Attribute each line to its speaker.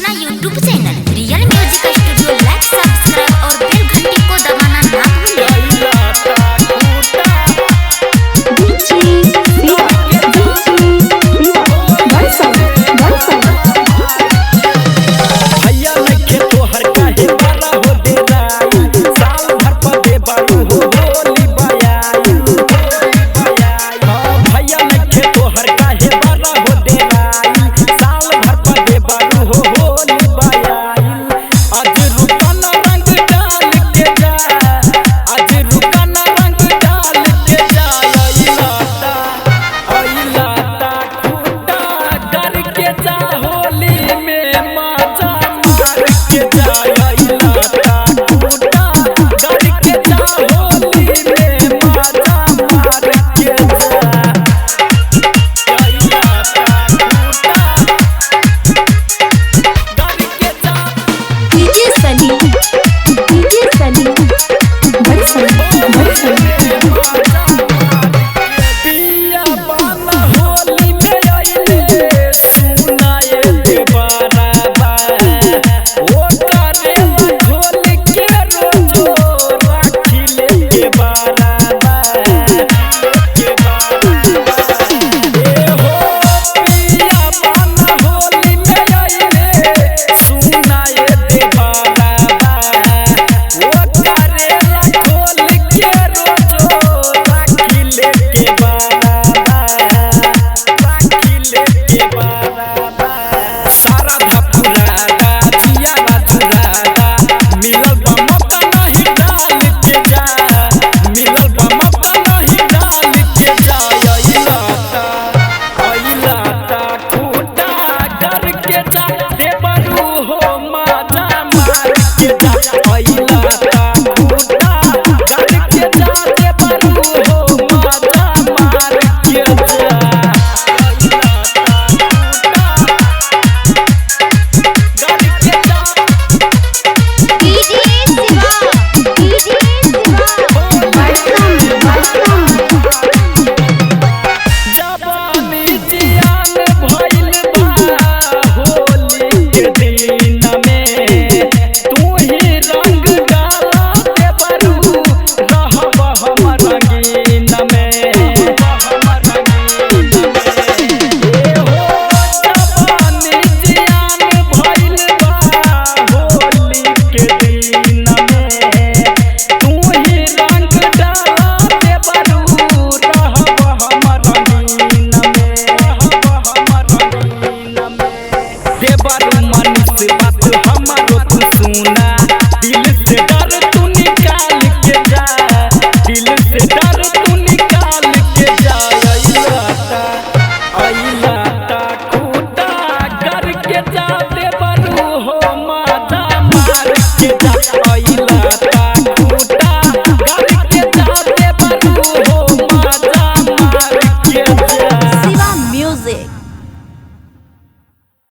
Speaker 1: अपना YouTube channel real music studio like, subscribe और बेल घंटी को दबाना ना भूलें।
Speaker 2: भैया नइखे तोहर काहे बारा हो डेराई, साल भर पर देबारू हो होली बयाई। हाँ, भैया नइखे तोहर काहे बारा हो डेराई, साल भर पर देबारू हो होली बयाई। आज रुका ना रंग डाल के जा, आज रुका ना रंग डाल के जा। आई लाता खूटा करके जा, होली में मजा मार के जा। आई लाता खूटा करके जा, होली में मजा मार के जा। आई लाता खूटा करके जा।
Speaker 3: डीजे सनी, डीजे सनी, बरसन
Speaker 2: पिया बाना होली में आइले सुनाए दे बराबा, ओ करेला खोल के रोजो राखी ले के बराबा। ए हो पिया बाना होली में आइले सुनाए दे बराबा, ओ करेला खोल के रोजो राखी ले के बराबा, राखी ले के बराबा। सारा धपुरादा जिया धुरादा, मिलल बा मौका नहीं डाल के जा, मिलल बा मौका नहीं डाल के जा। आई लाता खूटा करके जा, देबरू हो मजा मार के जा।